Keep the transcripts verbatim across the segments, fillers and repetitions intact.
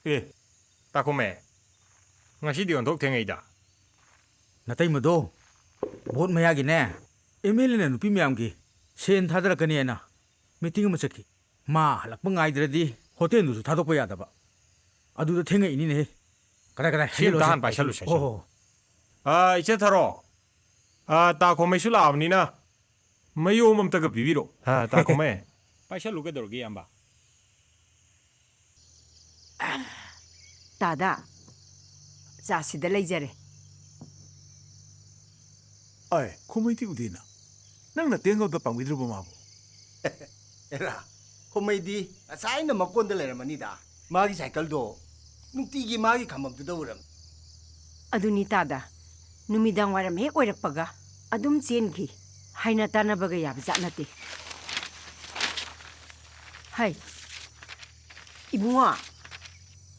ꯑꯦ, ꯇꯥꯈꯨꯝꯃꯦ, ꯉꯁꯤꯗꯤ ꯑꯣꯟꯊꯣꯛ ꯊꯦꯡꯉꯩꯗ꯫ ꯅꯇꯩꯃꯗꯣ vote ꯃꯌꯥꯒꯤꯅꯦ, M L ꯑꯦꯅ ꯅꯨꯄꯤ ꯃꯌꯥꯝꯒꯤ ꯁꯦꯟ ꯊꯥꯗꯔꯛꯀꯅꯤ ꯍꯥꯏꯅ ꯃꯤꯇꯤꯡ ꯑꯃ ꯆꯠꯈꯤ꯫ ꯃꯥ ꯍꯜꯂꯛꯄ ꯉꯥꯏꯗ꯭ꯔꯗꯤ ꯍꯣꯇꯦꯜꯗꯨꯁꯨ ꯊꯥꯗꯣꯛꯄ ꯌꯥꯗꯕ꯫ ꯑꯗꯨꯗ ꯊꯦꯡꯉꯛꯏꯅꯤꯅꯦꯍꯦ꯫ ꯀꯗꯥꯏ, ꯀꯗꯥꯏ? ꯁꯤ ꯑꯝꯇ ꯍꯥꯏꯖꯤꯜꯂꯣꯁꯦ, ꯍꯥꯟꯅ ꯄꯥꯏꯁꯜꯂꯨꯁꯦ, ꯍꯥꯏꯖꯤꯜꯂꯣ꯫ ꯁꯤ꯫ ꯍꯣ, ꯍꯣ, ꯍꯣ꯫ ꯑ, ꯏꯆꯦ ꯊꯔꯣ, ꯑ, ꯇꯥꯈꯣꯝꯃꯩꯁꯨ ꯂꯥꯛꯑꯕꯅꯤꯅ ꯃꯌꯣꯝ ꯑꯝꯇꯒ ꯄꯤꯕꯤꯔꯣ꯫ ꯑ, ꯇꯥꯈꯣꯝꯃꯩ꯫ ꯄꯥꯏꯁꯜꯂꯨ ꯀꯩꯗꯧꯔꯒꯦ, ꯏꯌꯥꯝꯕ? ꯇꯥꯗ, ꯆꯥꯁꯤꯗ ꯂꯩꯖꯔꯦ꯫ ꯑꯥꯏ, ꯈꯨꯃꯩꯗꯤ ꯎꯗꯦꯅ꯫ ꯅꯪꯅ ꯇꯦꯡꯒꯧꯗ ꯄꯥꯝꯕꯤꯗ꯭ꯔꯕ ꯃꯥꯕꯨ? ꯑꯦꯔꯥ, ꯈꯨꯃꯩꯗꯤ ꯉꯁꯥꯏꯅ ꯃꯀꯣꯟꯗ ꯂꯩꯔꯝꯃꯅꯤꯗ꯫ ꯃꯥꯒꯤ ꯁꯥꯏꯀꯜꯗꯣ ꯅꯨꯡꯇꯤꯒꯤ ꯃꯥꯒꯤ ꯈꯝꯕꯝꯗꯨꯗ ꯎꯔꯝꯃꯤ꯫ ꯑꯗꯨꯅꯤ ꯇꯥꯗ, ꯅꯨꯃꯤꯗꯥꯡ ꯋꯥꯏꯔꯝ ꯍꯦꯛ ꯑꯣꯏꯔꯛꯄꯒ ꯑꯗꯨꯝ ꯆꯦꯟꯈꯤ꯫ ꯍꯥꯏꯅ ꯇꯥꯟꯅꯕꯒ ꯌꯥꯕ ꯖꯥꯠ ꯅꯠꯇꯦ꯫ ꯍꯩ, ꯏꯕꯨꯡꯉꯣ,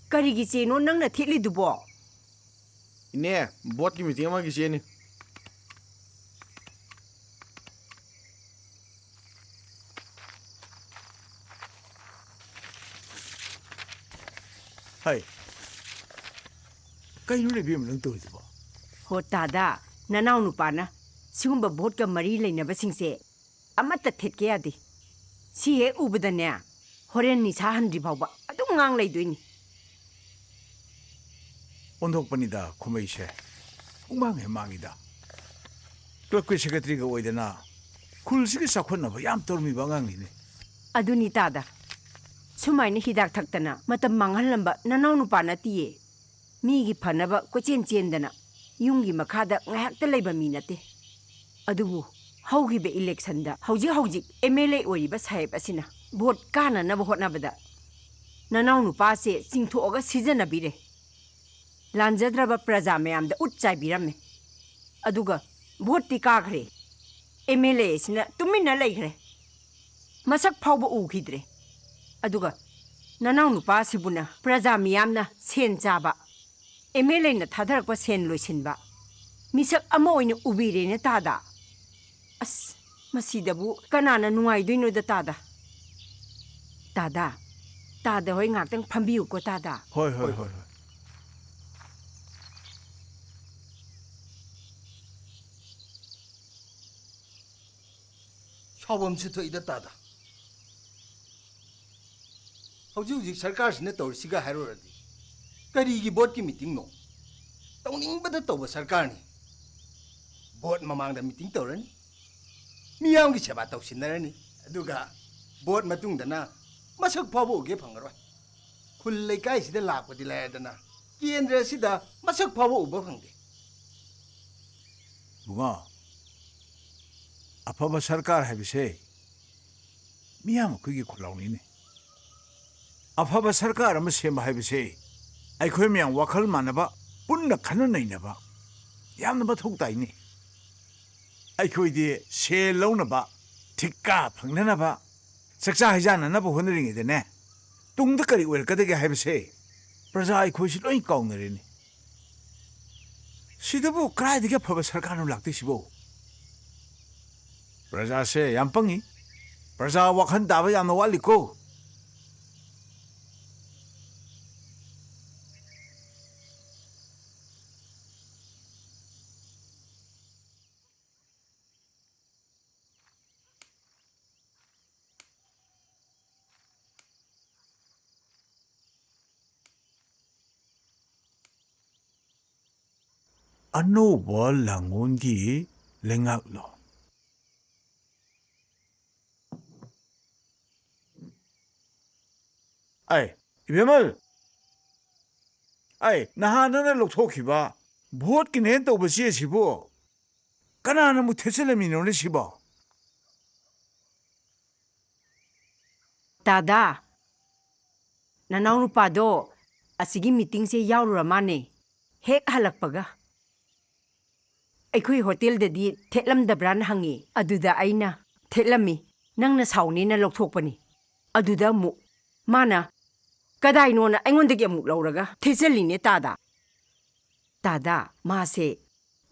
ꯀꯔꯤꯒꯤ ꯆꯦꯅꯣ ꯅꯪꯅ ꯊꯦꯠꯂꯤꯗꯨꯕꯣ? ꯏꯅꯦ, ꯕꯣꯠꯀꯤ ꯃꯤꯇꯤꯡ ꯑꯃꯒꯤ ꯆꯦꯅꯤ꯫ ꯍꯩ, ꯀꯩꯅꯣꯅꯦ ꯏꯕꯦꯝꯃ ꯅꯪ ꯇꯧꯔꯤꯗꯨꯕꯣ? ꯍꯣ ꯇꯥꯗ, ꯅꯅꯥꯎ ꯅꯨꯄꯥꯅ ꯁꯤꯒꯨꯝꯕ ꯚꯣꯠꯀ ꯃꯔꯤ ꯂꯩꯅꯕꯁꯤꯡꯁꯦ ꯑꯃꯠꯇ ꯊꯦꯠꯀꯦ ꯌꯥꯗꯦ꯫ ꯁꯤ ꯍꯦꯛ ꯎꯕꯗꯅꯦ, ꯍꯣꯔꯦꯟ ꯅꯤꯁꯥ ꯍꯟꯗ꯭ꯔꯤ ꯐꯥꯎꯕ ꯑꯗꯨꯝ ꯉꯥꯡ ꯂꯩꯗꯣꯏꯅꯤ꯫ ꯑꯣꯟꯊꯣꯛꯄꯅꯤꯗ ꯈꯨꯃꯩꯁꯦ꯫ ꯄꯨꯡꯃꯥꯡ ꯍꯦꯛ ꯃꯥꯡꯉꯤꯗ꯫ ꯀ꯭ꯂꯕꯀꯤ ꯁꯦꯀ꯭ꯔꯦꯇꯔꯤꯒ ꯑꯣꯏꯗꯅ ꯈꯨꯜꯁꯤꯒꯤ ꯆꯥꯎꯈꯠꯅꯕ ꯌꯥꯝ ꯇꯧꯔꯝꯃꯤꯕ ꯑꯉꯥꯡꯅꯤꯅꯦ꯫ ꯑꯗꯨꯅꯤ ꯇꯥꯗ꯫ ꯁꯨꯃꯥꯏꯅ ꯍꯤꯗꯥꯛ ꯊꯛꯇꯅ ꯃꯇꯝ ꯃꯥꯡꯍꯜꯂꯝꯕ ꯅꯅꯥꯎ ꯅꯨꯄꯥ ꯅꯠꯇꯤꯌꯦ꯫ ꯃꯤꯒꯤ ꯐꯅꯕ ꯀꯣꯏꯆꯦꯟ ꯆꯦꯟꯗꯅ ꯌꯨꯝꯒꯤ ꯃꯈꯥꯗ ꯉꯥꯏꯍꯥꯛꯇ ꯂꯩꯕ ꯃꯤ ꯅꯠꯇꯦ꯫ ꯑꯗꯨꯕꯨ ꯍꯧꯈꯤꯕ ꯏꯂꯦꯛꯁꯟꯗ ꯍꯧꯖꯤꯛ ꯍꯧꯖꯤꯛ ꯑꯦꯝ ꯑꯦꯜ ꯑꯦ ꯑꯣꯏꯔꯤꯕ ꯁꯥꯍꯦꯕ ꯑꯁꯤꯅ ꯚꯣꯠ ꯀꯥꯅꯅꯕ ꯍꯣꯠꯅꯕꯗ ꯅꯅꯥꯎ ꯅꯨꯄꯥꯁꯦ ꯆꯤꯡꯊꯣꯛꯑꯒ ꯁꯤꯖꯤꯟꯅꯕꯤꯔꯦ꯫ ꯂꯥꯟꯖꯗ꯭ꯔꯕ ꯄ꯭ꯔꯖꯥ ꯃꯌꯥꯝꯗ ꯎꯠ ꯆꯥꯏꯕꯤꯔꯝꯃꯦ꯫ ꯑꯗꯨꯒ ꯚꯣꯠꯇꯤ ꯀꯥꯈ꯭ꯔꯦ꯫ ꯑꯦꯝ ꯑꯦꯜ ꯑꯦ ꯑꯁꯤꯅ ꯇꯨꯃꯤꯟꯅ ꯂꯩꯈ꯭ꯔꯦ꯫ ꯃꯁꯛ ꯐꯥꯎꯕ ꯎꯈꯤꯗ꯭ꯔꯦ꯫ ꯑꯗꯨꯒ ꯅꯅꯥꯎ ꯅꯨꯄꯥꯁꯤꯕꯨꯅ ꯄ꯭ꯔꯖꯥ ꯃꯤꯌꯥꯝꯅ ꯁꯦꯟ ꯆꯥꯕ, ꯑꯦꯝ ꯑꯦꯜ ꯑꯦꯅ ꯊꯥꯗꯔꯛꯄ ꯁꯦꯟ ꯂꯣꯏꯁꯤꯟꯕ, ꯃꯤꯁꯛ ꯑꯃ ꯑꯣꯏꯅ ꯎꯕꯤꯔꯦꯅꯦ ꯇꯥꯗ꯫ ꯑꯁ, ꯃꯁꯤꯗꯕꯨ ꯀꯅꯥꯅ ꯅꯨꯡꯉꯥꯏꯗꯣꯏꯅꯣꯗ ꯇꯥꯗ? ꯇꯥꯗ, ꯇꯥꯗ ꯍꯣꯏ ꯉꯥꯛꯇꯪ ꯐꯝꯕꯤꯌꯨꯀꯣ, ꯇꯥꯗ꯫ ꯍꯣꯏ, ꯍꯣꯏ, ꯍꯣꯏ, ꯍꯣꯏ꯫ ꯁꯥꯎꯐꯝꯁꯨ ꯊꯣꯛꯏꯗ, ꯇꯥꯗ꯫ ꯍꯧꯖꯤꯛ ꯍꯧꯖꯤꯛ ꯁꯔꯀꯥꯔꯁꯤꯅ ꯇꯧꯔꯤꯁꯤꯒ ꯍꯥꯏꯔꯨꯔꯗꯤ, ꯀꯔꯤꯒꯤ ꯚꯣꯠꯀꯤ ꯃꯤꯇꯤꯡꯅꯣ? ꯇꯧꯅꯤꯡꯕꯗ ꯇꯧꯕ ꯁꯔꯀꯥꯔꯅꯤ꯫ ꯚꯣꯠ ꯃꯃꯥꯡꯗ ꯃꯤꯇꯤꯡ ꯇꯧꯔꯅꯤ, ꯃꯤꯌꯥꯝꯒꯤ ꯁꯦꯕꯥ ꯇꯧꯁꯤꯟꯅꯔꯅꯤ, ꯑꯗꯨꯒ ꯚꯣꯠ ꯃꯇꯨꯡꯗꯅ ꯃꯁꯛ ꯐꯥꯎꯕ ꯎꯒꯦ ꯐꯪꯉꯔꯣꯏ꯫ ꯈꯨꯜ ꯂꯩꯀꯥꯏꯁꯤꯗ ꯂꯥꯛꯄꯗꯤ ꯂꯥꯏꯔꯗꯅ, ꯀꯦꯟꯗ꯭ꯔ ꯑꯁꯤꯗ ꯃꯁꯛ ꯐꯥꯎꯕ ꯎꯕ ꯐꯪꯗꯦ꯫ ꯏꯕꯨꯡꯉꯣ, ꯑꯐꯕ ꯁꯔꯀꯥꯔ ꯍꯥꯏꯕꯁꯦ ꯃꯤꯌꯥꯝ ꯑꯩꯈꯣꯏꯒꯤ ꯈꯨꯜꯂꯥꯎꯅꯤꯅꯦ꯫ ꯑꯐꯕ ꯁꯔꯀꯥꯔ ꯑꯃ ꯁꯦꯝꯕ ꯍꯥꯏꯕꯁꯦ ꯑꯩꯈꯣꯏ ꯃꯌꯥꯝ ꯋꯥꯈꯜ ꯃꯥꯟꯅꯕ, ꯄꯨꯟꯅ ꯈꯟꯅ ꯅꯩꯅꯕ ꯌꯥꯝꯅ ꯃꯊꯧ ꯇꯥꯏꯅꯦ꯫ ꯑꯩꯈꯣꯏꯗꯤ ꯁꯦꯜ ꯂꯧꯅꯕ, ꯊꯤꯀꯥ ꯐꯪꯅꯅꯕ, ꯆꯥꯛꯆꯥ ꯍꯩꯖꯥꯟꯅꯅꯕ ꯍꯣꯠꯅꯔꯤꯉꯩꯗꯅꯦ, ꯇꯨꯡꯗ ꯀꯔꯤ ꯑꯣꯏꯔꯛꯀꯗꯒꯦ ꯍꯥꯏꯕꯁꯦ ꯄ꯭ꯔꯖꯥ ꯑꯩꯈꯣꯏꯁꯤ ꯂꯣꯏ ꯀꯥꯎꯅꯔꯦꯅꯦ꯫ ꯁꯤꯗꯕꯨ ꯀꯗꯥꯏꯗꯒꯤ ꯑꯐꯕ ꯁꯔꯀꯥꯔꯅꯣ ꯂꯥꯛꯇꯣꯏꯁꯤꯕꯣ? ꯄ꯭ꯔꯖꯥꯁꯦ ꯌꯥꯝ ꯄꯪꯉꯤ꯫ ꯄ꯭ꯔꯖꯥ ꯋꯥꯈꯜ ꯇꯥꯕ ꯌꯥꯝꯅ ꯋꯥꯠꯂꯤꯀꯣ꯫ ꯑꯅꯧꯕ ꯂꯥꯡꯒꯣꯜꯒꯤ ꯂꯩꯉꯥꯛꯂꯣ? ꯑꯩ, ꯏꯕꯦꯝꯃꯜ! ꯑꯩ, ꯅꯍꯥꯟ ꯅꯪꯅ ꯂꯧꯊꯣꯛꯈꯤꯕ ꯚꯣꯠꯀꯤꯅꯦꯅ ꯇꯧꯕ ꯆꯦ ꯑꯁꯤꯕꯨ ꯀꯅꯥꯅ ꯑꯃꯨꯛ ꯊꯦꯠꯆꯜꯂꯝꯃꯤꯅꯣꯅꯦ ꯁꯤꯕꯣ? ꯗꯥꯗꯥ, ꯅꯅꯥꯎꯅꯨꯄꯥꯗꯣ ꯑꯁꯤꯒꯤ ꯃꯤꯇꯤꯡꯁꯦ ꯌꯥꯎꯔꯨꯔ ꯃꯥꯅꯦ꯫ ꯍꯦꯛ ꯍꯜꯂꯛꯄꯒ ꯑꯩꯈꯣꯏ ꯍꯣꯇꯦꯜꯗꯗꯤ ꯊꯦꯠꯂꯝꯗꯕ꯭ꯔꯥꯅ ꯍꯪꯉꯤ꯫ ꯑꯗꯨꯗ ꯑꯩꯅ, "ꯊꯦꯠꯂꯝꯃꯤ, ꯅꯪꯅ ꯁꯥꯎꯅꯦꯅ ꯂꯧꯊꯣꯛꯄꯅꯤ"꯫ ꯑꯗꯨꯗ ꯑꯃꯨꯛ ꯃꯥꯅ, "ꯀꯗꯥꯏꯅꯣꯅ" ꯑꯩꯉꯣꯟꯗꯒꯤ ꯑꯃꯨꯛ ꯂꯧꯔꯒ ꯊꯦꯠꯆꯜꯂꯤꯅꯦ ꯇꯥꯗ꯫ ꯇꯥꯗ, ꯃꯥꯁꯦ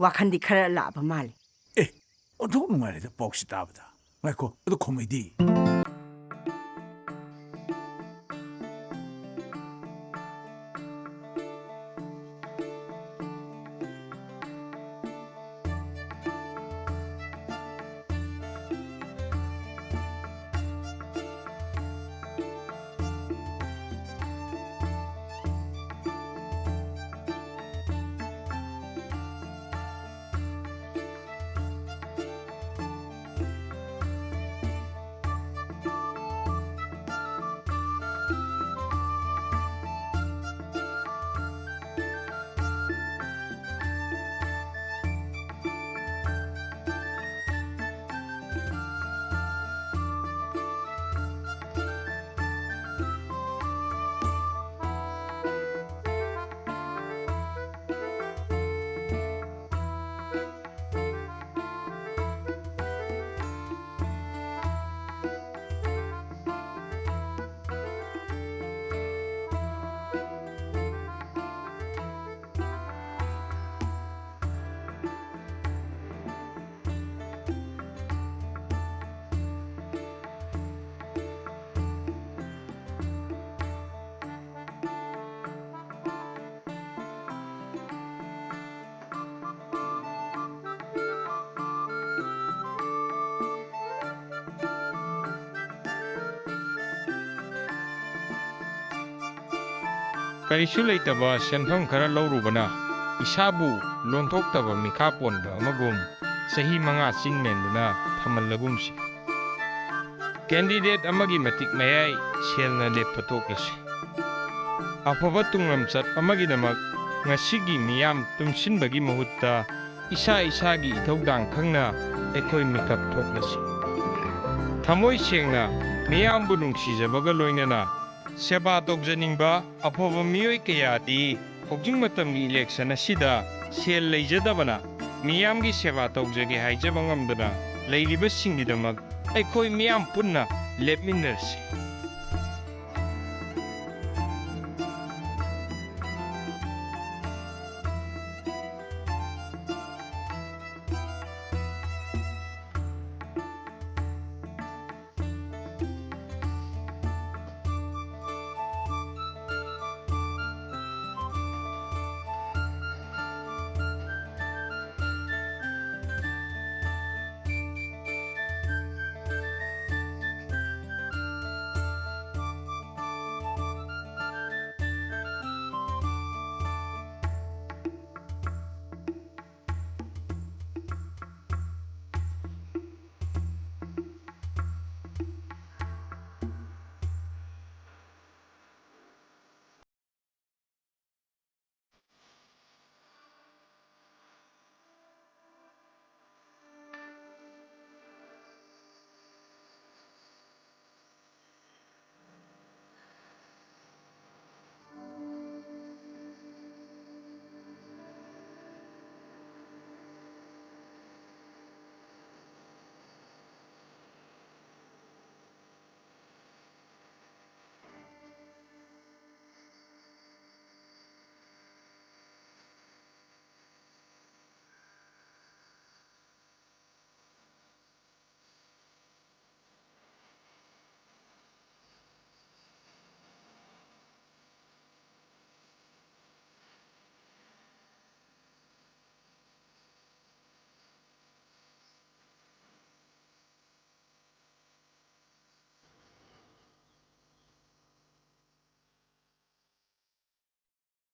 ꯋꯥꯈꯟꯗꯤ ꯈꯔ ꯂꯥꯛꯑꯕ ꯃꯥꯜꯂꯦ꯫ ꯑꯦ, ꯑꯣꯟꯊꯣꯛ ꯅꯨꯡꯉꯥꯏꯔꯦꯗ ꯄꯥꯎꯁꯤ ꯇꯥꯕꯗ꯫ ꯉꯥꯏꯈꯣ, ꯑꯗꯨ ꯈꯣꯡꯉꯩꯗꯤ? ꯀꯔꯤꯁꯨ ꯂꯩꯇꯕ ꯁꯦꯟꯐꯝ ꯈꯔ ꯂꯧꯔꯨꯕꯅ ꯏꯁꯥꯕꯨ ꯂꯣꯟꯊꯣꯛꯇꯕ ꯃꯤꯈꯥ ꯄꯣꯟꯕ ꯑꯃꯒꯨꯝ ꯆꯍꯤ ꯃꯉꯥ ꯆꯤꯡ ꯃꯦꯟꯗꯨꯅ ꯊꯝꯍꯜꯂꯒꯨꯝꯁꯤ꯫ ꯀꯦꯟꯗꯤꯗꯦꯠ ꯑꯃꯒꯤ ꯃꯇꯤꯛ ꯃꯌꯥꯏ ꯁꯦꯜꯅ ꯂꯦꯞꯄ ꯇꯣꯛꯂꯁꯤ꯫ ꯑꯐꯕ ꯇꯨꯡꯂꯝꯆꯠ ꯑꯃꯒꯤꯗꯃꯛ ꯉꯁꯤꯒꯤ ꯃꯤꯌꯥꯝ ꯇꯨꯝꯁꯤꯟꯕꯒꯤ ꯃꯍꯨꯠꯇ ꯏꯁꯥ ꯏꯁꯥꯒꯤ ꯏꯊꯧꯗꯥꯡ ꯈꯪꯅ ꯑꯩꯈꯣꯏ ꯃꯤꯀꯞ ꯊꯣꯛꯂꯁꯤ꯫ ꯊꯃꯣꯏ ꯁꯦꯡꯅ ꯃꯤꯌꯥꯝꯕꯨ ꯅꯨꯡꯁꯤꯖꯕꯒ ꯂꯣꯏꯅꯅ ꯁꯦꯕꯥ ꯇꯧꯖꯅꯤꯡꯕ ꯑꯐꯕ ꯃꯤꯑꯣꯏ ꯀꯌꯥꯗꯤ ꯍꯧꯖꯤꯛ ꯃꯇꯝꯒꯤ ꯏꯂꯦꯛꯁꯟ ꯑꯁꯤꯗ ꯁꯦꯜ ꯂꯩꯖꯗꯕꯅ ꯃꯤꯌꯥꯝꯒꯤ ꯁꯦꯕꯥ ꯇꯧꯖꯒꯦ ꯍꯥꯏꯖꯕ ꯉꯝꯗꯅ ꯂꯩꯔꯤꯕꯁꯤꯡꯒꯤꯗꯃꯛ ꯑꯩꯈꯣꯏ ꯃꯤꯌꯥꯝ ꯄꯨꯟꯅ ꯂꯦꯞꯃꯤꯟꯅꯔꯁꯤ꯫